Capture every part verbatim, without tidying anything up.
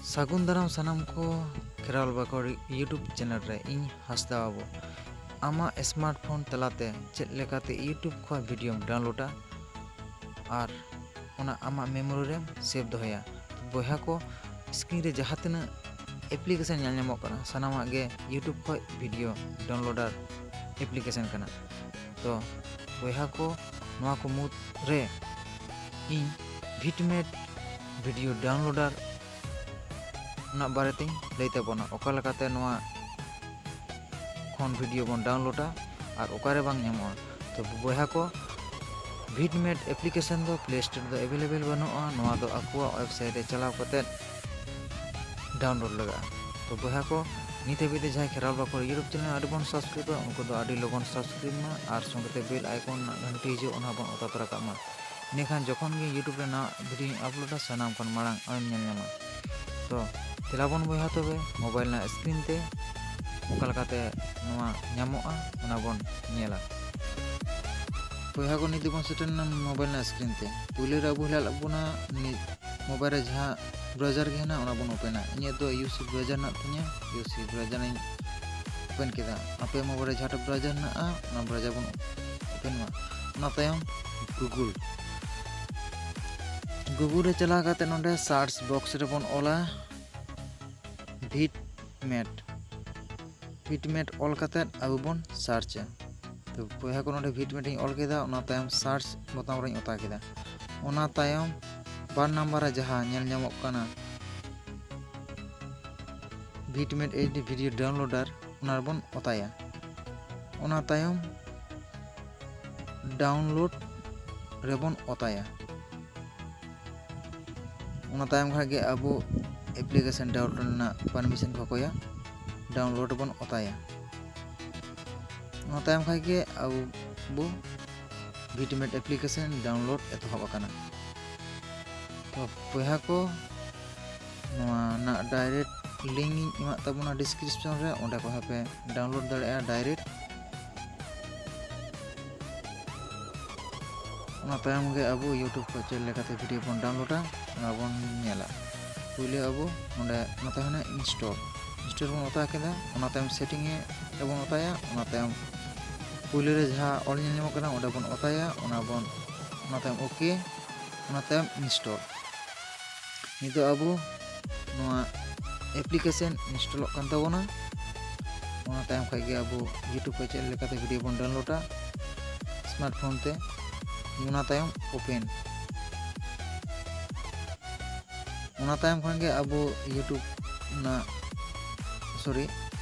ᱥᱟᱹᱜᱩᱱ ᱫᱟᱨᱟᱢ ᱥᱟᱱᱟᱢ ᱠᱚ ᱠᱷᱮᱨᱣᱟᱞ ᱵᱟᱠᱷᱳᱞ YouTube ᱪᱮᱱᱮᱞ ᱨᱮ᱾ ᱤᱧ ᱦᱟᱸᱥᱫᱟ ᱵᱟᱹᱵᱩ᱾ ᱟᱢᱟᱜ ᱥᱢᱟᱨᱴ ᱯᱷᱳᱱ ᱛᱟᱞᱟᱛᱮ ᱪᱮᱫ ᱞᱮᱠᱟᱛᱮ YouTube ᱠᱷᱚᱱ ᱵᱷᱤᱰᱤᱭᱳᱢ ᱰᱟᱣᱩᱱᱞᱳᱰᱟ ᱟᱨ ᱚᱱᱟ ᱟᱢᱟᱜ ᱢᱮᱢᱳᱨᱤ ᱨᱮᱢ ᱥᱮᱵᱷ ᱫᱚᱦᱚᱭᱟ? ᱵᱚᱭᱦᱟ ᱠᱚ, ᱥᱠᱨᱤᱱ ᱨᱮ ᱡᱟᱦᱟᱸ ᱛᱤᱱᱟᱹᱜ ᱮᱯᱞᱤᱠᱮᱥᱚᱱ ᱧᱮᱞ ᱧᱟᱢᱚᱜ ᱠᱟᱱᱟ, ᱥᱟᱱᱟᱢᱟᱜ ᱜᱮ YouTube ᱠᱷᱚᱱ ᱵᱷᱤᱰᱤᱭᱳ ᱰᱟᱣᱩᱱᱞᱳᱰᱟᱨ ᱮᱯᱞᱤᱠᱮᱥᱚᱱ ᱠᱟᱱᱟ᱾ ᱛᱚ ᱵᱚᱭᱦᱟ ᱠᱚ, ᱱᱚᱣᱟ ᱠᱚ ᱢᱩᱫᱽ ᱨᱮ ᱤᱧ ᱵᱷᱤᱴᱢᱮᱴ ᱵᱷᱤᱰᱤᱭᱳ ᱰᱟᱣᱩᱱᱞᱳᱰᱟᱨ ᱨᱮᱱᱟᱜ ᱵᱟᱨᱮᱛᱮᱧ ᱞᱟᱹᱭ ᱛᱟᱵᱚᱱᱟ, ᱚᱠᱟ ᱞᱮᱠᱟᱛᱮ ᱱᱚᱣᱟ ᱠᱷᱚᱱ ᱵᱷᱤᱰᱤᱭᱳ ᱵᱚᱱ ᱰᱟᱣᱩᱱᱞᱳᱰᱟ ᱟᱨ ᱚᱠᱟᱨᱮ ᱵᱟᱝ ᱧᱟᱢᱚᱜᱼᱟ᱾ ᱛᱚ ᱵᱚᱭᱦᱟ ᱠᱚ, ᱵᱷᱤᱴᱢᱮᱴ ᱮᱯᱞᱤᱠᱮᱥᱚᱱ ᱫᱚ ᱯᱞᱮ ᱥᱴᱳᱨ ᱫᱚ ᱮᱵᱮᱞᱮᱵᱮᱞ ᱵᱟᱹᱱᱩᱜᱼᱟ, ᱱᱚᱣᱟ ᱫᱚ ᱟᱠᱚᱣᱟᱜ ᱳᱭᱮᱵᱥᱟᱭᱤᱴ ᱨᱮ ᱪᱟᱞᱟᱣ ᱠᱟᱛᱮᱫ ᱰᱟᱣᱩᱱᱞᱳᱰ ᱞᱟᱜᱟᱜᱼᱟ᱾ ᱛᱚ ᱵᱚᱭᱦᱟ ᱠᱚ, ᱱᱤᱛ ᱦᱟᱹᱵᱤᱡ ᱛᱮ ᱡᱟᱦᱟᱸᱭ ᱠᱷᱮᱨᱣᱟᱞ ᱵᱟᱠᱷᱳᱞ YouTube ᱪᱮᱱᱮᱞ ᱟᱹᱰᱤ ᱵᱚᱱ ᱥᱟᱵᱥᱠᱨᱟᱭᱤᱵᱟ, ᱩᱱᱠᱩ ᱫᱚ ᱟᱹᱰᱤ ᱞᱚᱜᱚᱱ ᱥᱟᱵᱥᱠᱨᱟᱭᱤᱵ ᱢᱟ ᱟᱨ ᱥᱚᱸᱜᱮᱛᱮ ᱵᱮᱞ ᱟᱭᱠᱚᱱ ᱨᱮᱱᱟᱜ ᱜᱷᱟᱱᱴᱤ ᱦᱤᱡᱩᱜ, ᱚᱱᱟ ᱵᱚᱱ ᱚᱛᱟ ᱛᱚᱨᱟ ᱠᱟᱜ ᱢᱟ᱾ ᱤᱱᱟᱹᱠᱷᱟᱱ ᱡᱚᱠᱷᱚᱱ ᱜᱮ YouTube ᱨᱮ ᱱᱟᱣᱟ ᱵᱷᱤᱰᱤᱭᱳᱧ ᱟᱯᱞᱳᱰᱟ, ᱥᱟᱱᱟᱢ ᱠᱷᱚᱱ ᱢᱟᱲᱟᱝ ᱟᱢᱮᱢ ᱧᱮᱞ ᱧᱟᱢᱟ᱾ ᱛᱚ ᱫᱮᱞᱟ ᱵᱚᱱ ᱵᱚᱭᱦᱟ ᱛᱚᱵᱮ ᱢᱳᱵᱟᱭᱤᱞ ᱨᱮᱱᱟᱜ ᱥᱠᱨᱤᱱ ᱛᱮ ᱚᱠᱟ ᱞᱮᱠᱟᱛᱮ ᱱᱚᱣᱟ ᱧᱟᱢᱚᱜᱼᱟ, ᱚᱱᱟ ᱵᱚᱱ ᱧᱮᱞᱟ᱾ ᱵᱚᱭᱦᱟ ᱠᱚ, ᱱᱤᱛ ᱫᱚᱵᱚᱱ ᱥᱮᱴᱮᱨ ᱮᱱᱟ ᱢᱳᱵᱟᱭᱤᱞ ᱨᱮᱱᱟᱜ ᱥᱠᱨᱤᱱ ᱛᱮ᱾ ᱯᱩᱭᱞᱩ ᱨᱮ ᱟᱵᱚ ᱦᱮᱞᱟᱜ ᱵᱚᱱᱟ ᱱᱤ-, ᱢᱳᱵᱟᱭᱤᱞ ᱨᱮ ᱡᱟᱦᱟᱸ ᱵᱨᱟᱣᱡᱟᱨ ᱜᱮ ᱦᱮᱱᱟᱜ, ᱚᱱᱟ ᱵᱚᱱ ᱳᱯᱮᱱᱟ᱾ ᱤᱧᱟᱹᱜ ᱫᱚ ᱭᱩ ᱥᱤ ᱵᱨᱟᱣᱡᱟᱨ ᱦᱮᱱᱟᱜ ᱛᱤᱧᱟᱹ, ᱭᱩ ᱥᱤ ᱵᱨᱟᱣᱡᱟᱨ ᱤᱧ ᱳᱯᱮᱱ ᱠᱮᱫᱟ᱾ ᱟᱯᱮ ᱢᱳᱵᱟᱭᱤᱞ ᱨᱮ ᱡᱟᱦᱟᱸᱴᱟᱜ ᱵᱨᱟᱣᱡᱟᱨ ᱦᱮᱱᱟᱜᱼᱟ, ᱚᱱᱟ ᱵᱨᱟᱣᱡᱟᱨ ᱵᱚᱱ ᱳᱯᱮᱱ ᱢᱟ᱾ ᱚᱱᱟ ᱛᱟᱭᱚᱢ ᱜᱩᱜᱩᱞ, ᱜᱩᱜᱩᱞ ᱨᱮ ᱪᱟᱞᱟᱣ ᱠᱟᱛᱮ ᱱᱚᱰᱮ ᱥᱟᱨᱪ ᱵᱚᱠᱥ ᱨᱮᱵᱚᱱ ᱚᱞᱟ ᱵᱷᱤᱴᱢᱮᱴ᱾ ᱵᱷᱤᱴᱢᱮᱴ ᱚᱞ ᱠᱟᱛᱮ ᱟᱵᱚ ᱵᱚᱱ ᱥᱟᱨᱪᱟ᱾ ᱛᱚ ᱵᱚᱭᱦᱟ ᱠᱚ, ᱱᱚᱰᱮ ᱵᱷᱤᱴᱢᱮᱴ ᱤᱧ ᱚᱞ ᱠᱮᱫᱟ, ᱚᱱᱟ ᱛᱟᱭᱚᱢ ᱥᱟᱨᱪ ᱵᱳᱛᱟᱢ ᱨᱤᱧ ᱚᱛᱟ ᱠᱮᱫᱟ᱾ ᱚᱱᱟ ᱛᱟᱭᱚᱢ ᱵᱟᱨ ᱱᱟᱢᱵᱟᱨ ᱨᱮ ᱡᱟᱦᱟᱸ ᱧᱮᱞ ᱧᱟᱢᱚᱜ ᱠᱟᱱᱟ ᱵᱷᱤᱴᱢᱮᱴ ᱮᱭᱤᱪ ᱰᱤ ᱵᱷᱤᱰᱤᱭᱳ ᱰᱟᱣᱩᱱᱞᱳᱰᱟᱨ, ᱚᱱᱟ ᱨᱮᱵᱚᱱ ᱚᱛᱟᱭᱟ᱾ ᱚᱱᱟ ᱛᱟᱭᱚᱢ ᱰᱟᱣᱩᱱᱞᱳᱰ ᱨᱮᱵᱚᱱ ᱚᱛᱟᱭᱟ᱾ ᱚᱱᱟ ᱛᱟᱭᱚᱢ ᱠᱷᱟᱱ ᱜᱮ ᱟᱵᱚ ᱮᱯᱞᱤᱠᱮᱥᱚᱱ ᱰᱟᱣᱩᱱᱞᱳᱰ ᱨᱮᱱᱟᱜ ᱯᱟᱨᱢᱤᱥᱚᱱ ᱠᱚ ᱠᱚᱭᱟ, ᱰᱟᱣᱩᱱᱞᱳᱰ ᱵᱚᱱ ᱚᱛᱟᱭᱟ᱾ ᱚᱱᱟ ᱛᱟᱭᱚᱢ ᱠᱷᱟᱱ ᱜᱮ ᱟᱵᱚ ᱵᱷᱤᱴᱢᱮᱴ ᱮᱯᱞᱤᱠᱮᱥᱚᱱ ᱰᱟᱣᱩᱱᱞᱳᱰ ᱮᱛᱚᱦᱚᱵ ᱟᱠᱟᱱᱟ᱾ ᱛᱚ ᱵᱚᱭᱦᱟ ᱠᱚ, ᱱᱚᱣᱟ ᱨᱮᱱᱟᱜ ᱰᱟᱭᱨᱮᱠᱴ ᱞᱤᱝᱠ ᱤᱧ ᱮᱢᱟᱜ ᱛᱟᱵᱚᱱᱟ ᱰᱤᱥᱠᱨᱤᱯᱥᱚᱱ ᱨᱮ, ᱚᱸᱰᱮ ᱠᱷᱚᱱ ᱦᱚᱸᱯᱮ ᱰᱟᱣᱩᱱᱞᱳᱰ ᱫᱟᱲᱮᱭᱟᱜᱼᱟ ᱰᱟᱭᱨᱮᱠᱴ᱾ ᱚᱱᱟ ᱛᱟᱭᱚᱢ ᱜᱮ ᱟᱵᱚ YouTube ᱠᱷᱚᱱ ᱪᱮᱫ ᱞᱮᱠᱟᱛᱮ ᱵᱷᱤᱰᱤᱭᱳ ᱵᱚᱱ ᱰᱟᱣᱩᱱᱞᱳᱰᱟ, ᱚᱱᱟ ᱵᱚᱱ ᱧᱮᱞᱟ᱾ ᱯᱩᱭᱞᱩ ᱟᱵᱚ ᱱᱚᱰᱮ ᱱᱚᱛᱮ ᱦᱮᱱᱟᱜ install, install ᱵᱚᱱ ᱚᱛᱟ ᱠᱮᱫᱟ᱾ ᱚᱱᱟ ᱛᱟᱭᱚᱢ setting ᱮ ᱨᱮᱵᱚᱱ ᱚᱛᱟᱭᱟ᱾ ᱚᱱᱟ ᱛᱟᱭᱚᱢ ᱯᱩᱭᱞᱩ ᱨᱮ ᱡᱟᱦᱟᱸ ᱚᱞ ᱧᱮᱞ ᱧᱟᱢᱚᱜ ᱠᱟᱱᱟ ᱚᱸᱰᱮ ᱵᱚᱱ ᱚᱛᱟᱭᱟ, ᱚᱱᱟ ᱵᱚᱱ, ᱚᱱᱟ ᱛᱟᱭᱚᱢ OK, ᱚᱱᱟ ᱛᱟᱭᱚᱢ install᱾ ᱱᱤᱛᱚᱜ ᱟᱵᱚ ᱱᱚᱣᱟ application installᱚᱜ ᱠᱟᱱ ᱛᱟᱵᱚᱱᱟ᱾ ᱚᱱᱟ ᱛᱟᱭᱚᱢ ᱠᱷᱟᱡ ᱜᱮ ᱟᱵᱚ YouTube ᱠᱷᱚᱡ ᱪᱮᱫ ᱞᱮᱠᱟᱛᱮ video ᱵᱚᱱ downloadᱟ smartphone ᱛᱮ, ᱚᱱᱟ ᱛᱟᱭᱚᱢ open᱾ ᱚᱱᱟ ᱛᱟᱭᱚᱢ ᱠᱷᱚᱱ ᱜᱮ ᱟᱵᱚ YouTube ᱨᱮᱱᱟᱜ, sorry,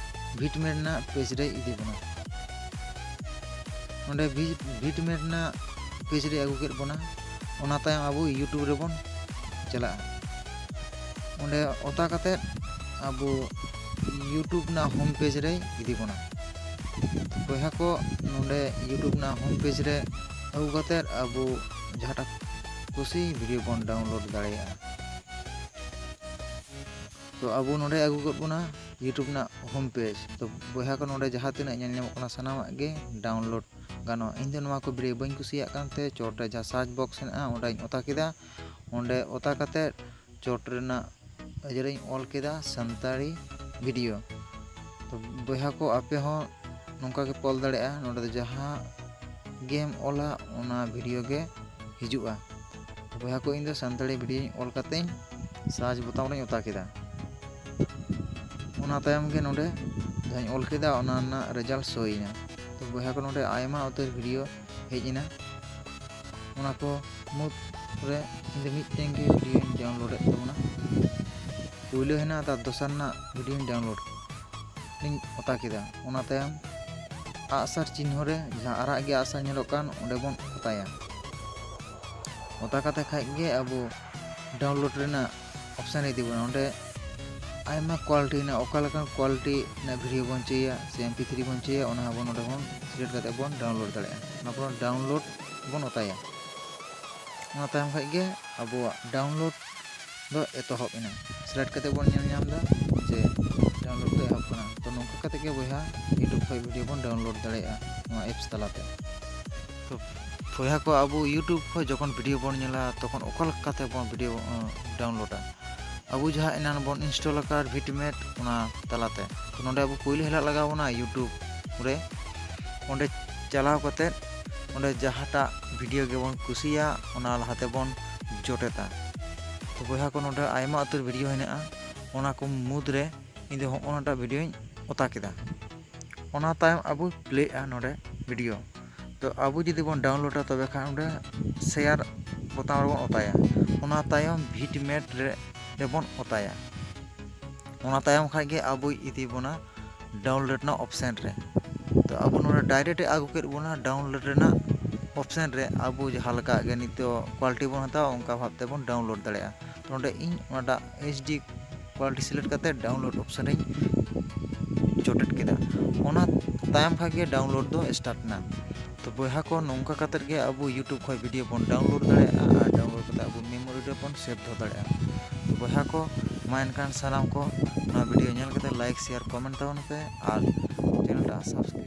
Vidmate ᱨᱮᱱᱟᱜ page ᱨᱮ ᱤᱫᱤ ᱵᱚᱱᱟ᱾ ᱱᱚᱰᱮ Vi-, Vidmate ᱨᱮᱱᱟᱜ page ᱨᱮ ᱟᱹᱜᱩ ᱠᱮᱫ ᱵᱚᱱᱟ᱾ ᱚᱱᱟ ᱛᱟᱭᱚᱢ ᱟᱵᱚ YouTube ᱨᱮᱵᱚᱱ ᱪᱟᱞᱟᱜᱼᱟ᱾ ᱚᱸᱰᱮ ᱚᱛᱟ ᱠᱟᱛᱮᱫ ᱟᱵᱚ YouTube ᱨᱮᱱᱟᱜ home page ᱨᱮᱭ ᱤᱫᱤ ᱵᱚᱱᱟ᱾ ᱵᱚᱭᱦᱟ ᱠᱚ, ᱱᱚᱰᱮ YouTube ᱨᱮᱱᱟᱜ home page ᱨᱮ ᱟᱹᱜᱩ ᱠᱟᱛᱮᱫ ᱟᱵᱚ ᱡᱟᱦᱟᱸᱴᱟᱜ ᱠᱩᱥᱤ video ᱵᱚᱱ download ᱫᱟᱲᱮᱭᱟᱜᱼᱟ᱾ ᱛᱚ ᱟᱵᱚ ᱱᱚᱰᱮ ᱟᱹᱜᱩ ᱠᱮᱫ ᱵᱚᱱᱟ YouTube ᱨᱮᱱᱟᱜ home page᱾ ᱛᱚ ᱵᱚᱭᱦᱟ ᱠᱚ, ᱱᱚᱰᱮ ᱡᱟᱦᱟᱸ ᱛᱤᱱᱟᱹᱜ ᱧᱮᱞ ᱧᱟᱢᱚᱜ ᱠᱟᱱᱟ ᱥᱟᱱᱟᱢᱟᱜ ᱜᱮ download ᱜᱟᱱᱚᱜᱼᱟ᱾ ᱤᱧ ᱫᱚ ᱱᱚᱣᱟ ᱠᱚ video ᱵᱟᱹᱧ ᱠᱩᱥᱤᱭᱟᱜ ᱠᱟᱱ ᱛᱮ ᱪᱚᱴ ᱨᱮ ᱡᱟᱦᱟᱸ search box ᱦᱮᱱᱟᱜᱼᱟ ᱚᱸᱰᱮᱧ ᱚᱛᱟ ᱠᱮᱫᱟ᱾ ᱚᱸᱰᱮ ᱚᱛᱟ ᱠᱟᱛᱮᱫ ᱪᱚᱴ ᱨᱮᱱᱟᱜ ᱟᱹᱡᱟᱹᱨᱤᱧ ᱚᱞ ᱠᱮᱫᱟ ᱥᱟᱱᱛᱟᱲᱤ video᱾ ᱛᱚ ᱵᱚᱭᱦᱟ ᱠᱚ, ᱟᱯᱮ ᱦᱚᱸ ᱱᱚᱝᱠᱟ ᱜᱮ ᱚᱞ ᱫᱟᱲᱮᱭᱟᱜᱼᱟ᱾ ᱱᱚᱰᱮ ᱫᱚ ᱡᱟᱦᱟᱸ ᱜᱮᱢ ᱚᱞᱟ ᱚᱱᱟ video ᱜᱮ ᱦᱤᱡᱩᱜᱼᱟ᱾ ᱵᱚᱭᱦᱟ ᱠᱚ, ᱤᱧ ᱫᱚ ᱥᱟᱱᱛᱟᱲᱤ videoᱧ ᱚᱞ ᱠᱟᱛᱮᱧ search ᱵᱳᱛᱟᱢ ᱨᱮᱧ ᱚᱛᱟ ᱠᱮᱫᱟ᱾ ᱚᱱᱟ ᱛᱟᱭᱚᱢ ᱜᱮ ᱱᱚᱰᱮ ᱡᱟᱦᱟᱸᱧ ᱚᱞ ᱠᱮᱫᱟ ᱚᱱᱟ ᱨᱮᱱᱟᱜ result show ᱮᱱᱟ᱾ ᱛᱚ ᱵᱚᱭᱦᱟ ᱠᱚ, ᱱᱚᱰᱮ ᱟᱭᱢᱟ ᱩᱛᱟᱹᱨ video ᱦᱮᱡ ᱮᱱᱟ᱾ ᱚᱱᱟ ᱠᱚ ᱢᱩᱫᱽ ᱨᱮ ᱤᱧ ᱫᱚ ᱢᱤᱫᱴᱮᱱ ᱜᱮ videoᱧ downloadᱮᱫ ᱛᱟᱵᱚᱱᱟ᱾ ᱯᱩᱭᱞᱩ ᱦᱮᱱᱟᱜᱼᱟ, ᱛᱟᱨ ᱫᱚᱥᱟᱨ ᱨᱮᱱᱟᱜ videoᱧ download ᱤᱧ ᱚᱛᱟ ᱠᱮᱫᱟ᱾ ᱚᱱᱟ ᱛᱟᱭᱚᱢ ᱟᱜᱼᱥᱟᱨ ᱪᱤᱱᱦᱟᱹ ᱨᱮ ᱡᱟᱦᱟᱸ ᱟᱨᱟᱜ ᱜᱮ ᱟᱜᱼᱥᱟᱨ ᱧᱮᱞᱚᱜ ᱠᱟᱱ ᱚᱸᱰᱮ ᱵᱚᱱ ᱚᱛᱟᱭᱟ᱾ ᱚᱛᱟ ᱠᱟᱛᱮ ᱠᱷᱟᱡ ᱜᱮ ᱟᱵᱚ download ᱨᱮᱱᱟᱜ option ᱮ ᱤᱫᱤ ᱵᱚᱱᱟ᱾ ᱚᱸᱰᱮ ᱟᱭᱢᱟ quality ᱨᱮᱱᱟᱜ, ᱚᱠᱟ ᱞᱮᱠᱟᱱ quality ᱨᱮᱱᱟᱜ video ᱵᱚᱱ ᱪᱟᱹᱭᱟ ᱥᱮ MP three ᱵᱚᱱ ᱪᱟᱹᱭᱟ, ᱚᱱᱟ ᱦᱚᱸᱵᱚᱱ ᱱᱚᱰᱮ ᱵᱚᱱ select ᱠᱟᱛᱮ ᱵᱚᱱ download ᱫᱟᱲᱮᱭᱟᱜᱼᱟ᱾ ᱚᱱᱟ ᱯᱚᱨ download ᱵᱚᱱ ᱚᱛᱟᱭᱟ᱾ ᱚᱱᱟ ᱛᱟᱭᱚᱢ ᱠᱷᱟᱡ ᱜᱮ ᱟᱵᱚᱣᱟᱜ download ᱫᱚ ᱮᱛᱚᱦᱚᱵ ᱮᱱᱟ᱾ Select ᱠᱟᱛᱮ ᱵᱚᱱ ᱧᱮᱞ ᱧᱟᱢ ᱮᱫᱟ ᱡᱮ download ᱫᱚ ᱮᱦᱚᱵ ᱠᱟᱱᱟ᱾ ᱛᱚ ᱱᱚᱝᱠᱟ ᱠᱟᱛᱮ ᱜᱮ ᱵᱚᱭᱦᱟ YouTube ᱠᱷᱚᱡ video ᱵᱚᱱ download ᱫᱟᱲᱮᱭᱟᱜᱼᱟ ᱱᱚᱣᱟ apps ᱛᱟᱞᱟᱛᱮ᱾ ᱛᱚ ᱵᱚᱭᱦᱟ ᱠᱚ, ᱟᱵᱚ YouTube ᱠᱷᱚᱡ ᱡᱚᱠᱷᱚᱱ video ᱵᱚᱱ ᱧᱮᱞᱟ ᱛᱚᱠᱷᱚᱱ ᱚᱠᱟ ᱞᱮᱠᱟᱛᱮ ᱵᱚᱱ video, ᱟᱸ, downloadᱟ? ᱟᱵᱚ ᱡᱟᱦᱟᱸ ᱮᱱᱟᱱ ᱵᱚᱱ install ᱟᱠᱟᱫ Vidmate, ᱚᱱᱟ ᱛᱟᱞᱟᱛᱮ᱾ ᱛᱚ ᱱᱚᱰᱮ ᱟᱵᱚ ᱯᱳᱭᱞᱳ ᱦᱮᱞᱟᱜ ᱞᱟᱜᱟᱣ ᱵᱚᱱᱟ YouTube ᱨᱮ᱾ ᱚᱸᱰᱮ ᱪᱟᱞᱟᱣ ᱠᱟᱛᱮᱫ ᱚᱸᱰᱮ ᱡᱟᱦᱟᱸᱴᱟᱜ video ᱜᱮᱵᱚᱱ ᱠᱩᱥᱤᱭᱟᱜ, ᱚᱱᱟ ᱞᱟᱦᱟ ᱛᱮᱵᱚᱱ ᱡᱚᱴᱮᱫᱟ᱾ ᱛᱚ ᱵᱚᱭᱦᱟ ᱠᱚ, ᱱᱚᱰᱮ ᱟᱭᱢᱟ ᱩᱛᱟᱹᱨ video ᱦᱮᱱᱟᱜᱼᱟ, ᱚᱱᱟ ᱠᱚ ᱢᱩᱫᱽᱨᱮ ᱤᱧ ᱫᱚ ᱦᱚᱸᱜᱼᱚ ᱱᱟᱴᱟᱜ videoᱧ ᱚᱛᱟ ᱠᱮᱫᱟ᱾ ᱚᱱᱟ ᱛᱟᱭᱚᱢ ᱟᱵᱚ playᱜᱼᱟ ᱱᱚᱰᱮ video᱾ ᱛᱚ ᱟᱵᱚ ᱡᱩᱫᱤ ᱵᱚᱱ downloadᱟ, ᱛᱚᱵᱮ ᱠᱷᱟᱱ ᱚᱸᱰᱮ share ᱵᱳᱛᱟᱢ ᱨᱮᱵᱚᱱ ᱚᱛᱟᱭᱟ᱾ ᱚᱱᱟ ᱛᱟᱭᱚᱢ Vidmate ᱨᱮ, ᱨᱮᱵᱚᱱ ᱚᱛᱟᱭᱟ᱾ ᱚᱱᱟ ᱛᱟᱭᱚᱢ ᱠᱷᱟᱡ ᱜᱮ ᱟᱵᱚᱭ ᱤᱫᱤ ᱵᱚᱱᱟ download ᱨᱮᱱᱟᱜ option ᱨᱮ᱾ ᱛᱚ ᱟᱵᱚ ᱱᱚᱰᱮ direct ᱮ ᱟᱹᱜᱩ ᱠᱮᱫ ᱵᱚᱱᱟ download ᱨᱮᱱᱟᱜ option ᱨᱮ᱾ ᱟᱵᱚ ᱡᱟᱦᱟᱸ ᱞᱮᱠᱟ ᱜᱮ ᱱᱤᱛᱚᱜ quality ᱵᱚᱱ ᱦᱟᱛᱟᱣᱟ, ᱚᱱᱠᱟ ᱵᱷᱟᱵ ᱛᱮᱵᱚᱱ download ᱫᱟᱲᱮᱭᱟᱜᱼᱟ᱾ ᱛᱚ ᱱᱚᱰᱮ ᱤᱧ ᱚᱱᱟᱴᱟᱜ HD quality select ᱠᱟᱛᱮ download option ᱨᱮᱧ ᱡᱚᱴᱮᱫ ᱠᱮᱫᱟ᱾ ᱚᱱᱟ ᱛᱟᱭᱚᱢ ᱠᱷᱟᱡ ᱜᱮ download ᱫᱚ start ᱮᱱᱟ᱾ ᱛᱚ ᱵᱚᱭᱦᱟ ᱠᱚ, ᱱᱚᱝᱠᱟ ᱠᱟᱛᱮ ᱜᱮ ᱟᱵᱚ YouTube ᱠᱷᱚᱡ video ᱵᱚᱱ download ᱫᱟᱲᱮᱭᱟᱜᱼᱟ ᱟᱨ download ᱠᱟᱛᱮ ᱟᱵᱚ memory ᱨᱮᱵᱚᱱ save ᱫᱚᱦᱚ ᱫᱟᱲᱮᱭᱟᱜᱼᱟ᱾ ᱛᱚ ᱵᱚᱭᱦᱟ ᱠᱚ, ᱢᱟ ᱮᱱᱠᱷᱟᱱ ᱥᱟᱱᱟᱢ ᱠᱚ ᱱᱚᱣᱟ video ᱧᱮᱞ ᱠᱟᱛᱮ like, share, comment ᱛᱟᱵᱚᱱ ᱯᱮ ᱟᱨ channel ᱴᱟᱜ subscribe